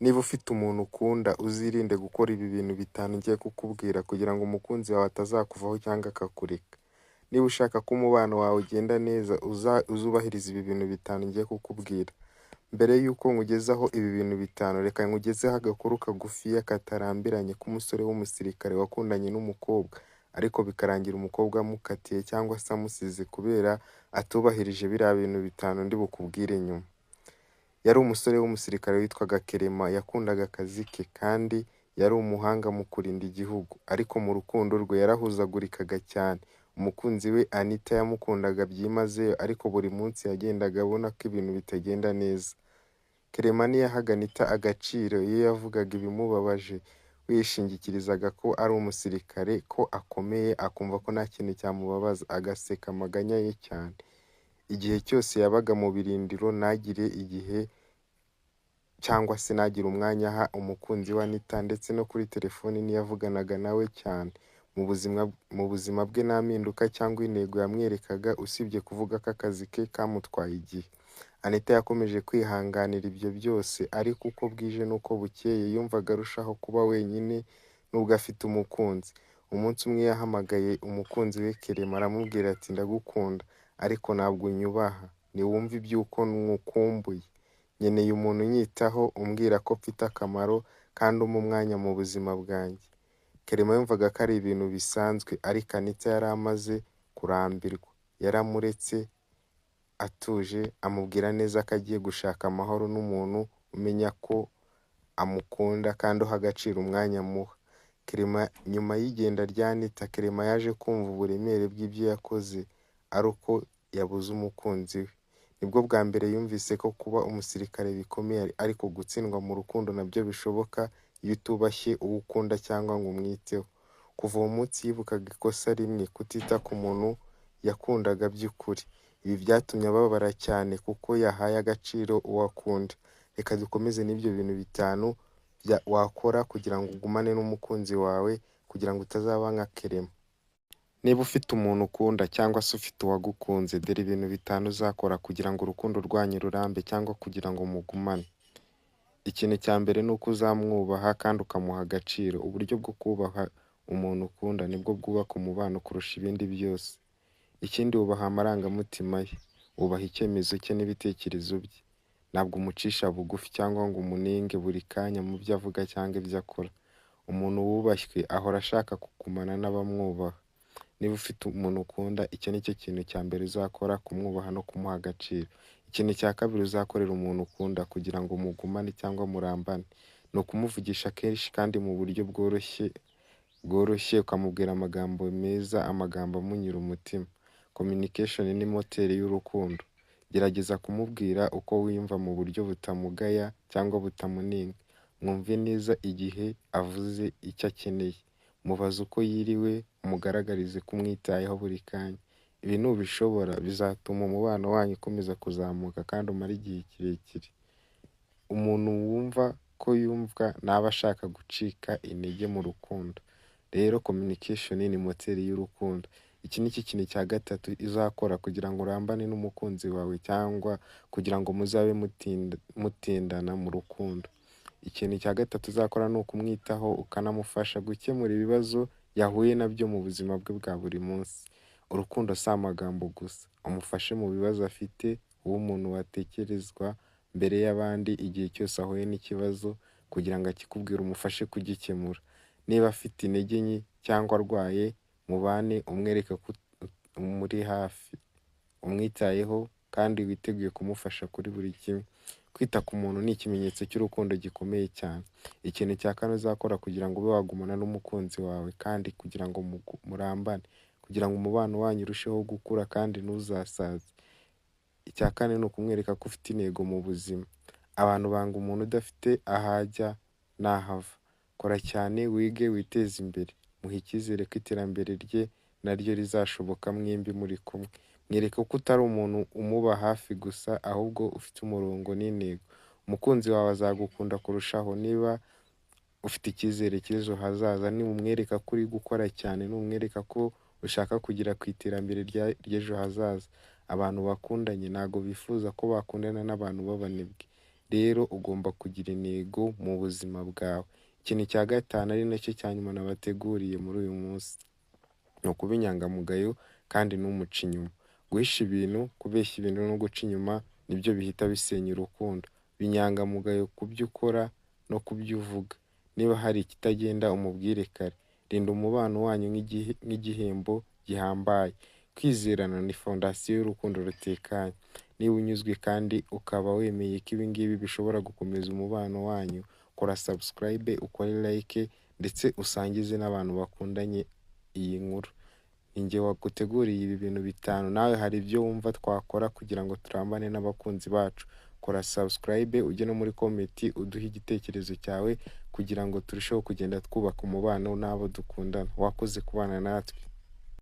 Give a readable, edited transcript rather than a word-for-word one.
Niba ufite umuntu ukunda uzirinde gukora ibi bintu bitanu ngiye kukubwira kugira ngo umukunzi wawe atazakuvaho cyangwa akakureka. Niba ushaka ko umubano wawe ugenda neza uzubahirize ibi bintu bitanu ngiye kukubwira. Mbere y'uko nkugezaho ibi bintu bitanu, reka nkugezeho agakuru kagufiya katarambiranye k'umusore w'umusirikare wakundanye n'umukobwa ariko bikarangira umukobwa amukatiye cyangwa se amusize kubera atubahirije biriya bintu bitanu ndi bukubwire nyuma. Yari umusore w'umusirikare witwaga Kerema, yakundaga akazi ke kandi yari umuhanga mu kurinda igihugu, ariko mu rukundo rwe yarahuzagurikaga cyane. Umukunzi we Anita yamukundaga byimazeyo ariko buri munsi yagendaga abona ko ibintu bitagenda neza. Kerema ntiyahaga Anita agaciro, iyo yavugaga ibimubabaje we yishingikirizaga ko ari umusirikare, ko akomeye, akumva ko nta kintu cyamubabaza, agaseka amaganya ye cyane. Igihe cyose yabaga mu birindiro ntagire igihe cyangwa se ntagire umwanya aha umukunzi we Anita, ndetse no kuri telefoni ntiyavuganaga nawe cyane. Mu buzima bwe nta mpinduka cyangwa intego yamwerekaga usibye kuvuga ko akazi ke kamutwaye igihe. Anita yakomeje kwihanganira ibyo byose ariko uko bwije n'uko bukeye yumvaga arushaho kuba wenyine nubwo afite umukunzi. Umunsi umwe yahamagaye umukunzi we Kerema aramubwira ati ndagukunda ariko ntabwo unyubaha, ntiwumva iby'uko nkukumbuye. Nkeneye umuntu unyitaho, umbwira ko mfite akamaro kandi umpa umwanya mu buzima bwanjye. Kerema yumvaga ko ari ibintu bisanzwe ariko Anita yari amaze kurambirwa. Yaramuretse atuje, amubwira neza ko agiye gushaka amahoro n'umuntu umenya ko amukunda kandi uha agaciro umwanya amuha. Kerema nyuma y'igenda rya Anita, Kerema yaje kumva uburemere bw'ibyo yakoze ari uko yabuze umukunzi we. Nibwo bwa mbere yumvise ko kuba umusirikare bikomeye ariko gutsindwa mu rukundo nabyo bishoboka iyo utubashye uwo ukunda cyangwa ngo umwiteho. Kuva uwo munsi yibukaga ikosa rimwe, kutita ku muntu yakundaga by'ukuri. Ibi byatumye ababara cyane kuko yahaye agaciro uwo akunda. Reka dukomeze n'ibyo bintu bitanu wakora kugira ngo ugumane n'umukunzi wawe kugira ngo utazaba nka Kerema. Niba ufite umuntu ukunda cyangwa se ufite uwagukunze, dore ibintu bitanu uzakora kugira ngo urukundo rwanyu rurambe cyangwa kugira ngo mugumane. Ikintu cya mbere ni uko uzamwubaha kandi ukamuha agaciro. Uburyo bwo kubaha umuntu ukunda nibwo bwubaka umubano kurusha ibindi byose. Ikindi, wubaha amarangamutima ye, wubaha icyemezo cye n'ibitekerezo bye. Ntabwo umucisha bugufi cyangwa ngo umunenge buri kanya mu byo avuga cyangwa ibyo akora. Umuntu wubashywe ahora ashaka kugumana n'abamwubaha. Niba ufite umuntu ukunda, icyo ni cyo kintu cya mbere uzakora, kumwubaha no kumuha agaciro. Ikintu cya kabiri uzakorera umuntu ukunda kugira ngo mugumane cyangwa murambane, ni ukumuvugisha kenshi kandi mu buryo bworoshye, ukamubwira amagambo meza, amagambo amunyura umutima. Communication ni moteri y'urukundo. Gerageza kumubwira uko wiyumva mu buryo butamugaya cyangwa butamunenga. Mwumve neza igihe avuze icyo akeneye. Mubaze uko yiriwe, umugaragarize ko umwitayeho buri kanya. Ibi nubishobora bizatuma umubano wanyu ukomeza kuzamuka kandi umare igihe kirekire. Umuntu wumva ko yumvwa ntaba ashaka gucika intege mu rukundo. Rero communication ni moteri y'urukundo. Iki ni cyo kintu cya gatatu uzakora kugira ngo urambane n'umukunzi wawe cyangwa kugira ngo muzabe mutindana mu rukundo. Ikintu cya gatatu uzakora ni ukumwitaho ukanamufasha gukemura ibibazo yahuye nabyo mu buzima bwe bwa buri munsi. Urukundo si amagambo gusa, umufashe mu bibazo afite, ube umuntu watekerezwa mbere y'abandi igihe cyose ahuye n'ikibazo kugira ngo akikubwire umufashe kugikemura. Niba afite intege nke cyangwa arwaye, mubane umwereke ko umuri hafi, umwitayeho kandi witeguye kumufasha kuri buri kimwe. Kwita ku muntu ni ikimenyetso cy'urukundo gikomeye cyane. Ikintu cya kane uzakora kugira ngo ube wagumana n'umukunzi wawe kandi kugira ngo murambane, kugira ngo umubano wanyu urusheho gukura kandi ntuzasaze. Icya kane ni ukumwereka ko ufite intego mu buzima. Abantu banga umuntu udafite aho ajya n'aho ava. Kora cyane, wige, witeze imbere. Muhe icyizere ko iterambere rye naryo rizashoboka mwembi muri kumwe. Mwereke ko utari umuntu umuba hafi gusa ahubwo ufite umurongo n'intego. Umukunzi wawe azagukunda kurushaho niba ufite icyizere cy'ejo hazaza, numwereka ko uri gukora cyane, numwereka ko ushaka kugera ku iterambere ry'ejo hazaza. Abantu bakundanye ntabwo bifuza ko bakundana n'abantu b'abanebwe. Rero ugomba kugira intego mu buzima bwawe. Ikintu cya gatanu ari nacyo cya nyuma nabateguriye muri uyu munsi, ni ukuba inyangamugayo kandi ntumuce inyuma. Guhisha ibintu, kubeshya ibintu no guca inyuma nibyo bihita bisenya urukundo. Ba inyangamugayo ku byo ukora no ku byo uvuga. Niba hari ikitagenda umubwire kare. Rinda umubano wanyu nk'igihembo gihambaye. Kwizerana ni fondasiyo y'urukundo rutekanye. Niba unyuzwe kandi ukaba wemeye ko ibi ngibi bishobora gukomeza umubano wanyu, kora subscribe, ukore like ndetse usangize n'abantu bakundanye iyi nkuru. Ni njye waguteguriye ibi bintu bitanu, nawe hari ibyo wumva twakora kugira ngo turambane n'abakunzi bacu. Kora subscribe, ujye no muri comment uduhe igitekerezo cyawe kugira ngo turusheho kugenda twubaka umubano n'abo dukundana. Wakoze kubana natwe.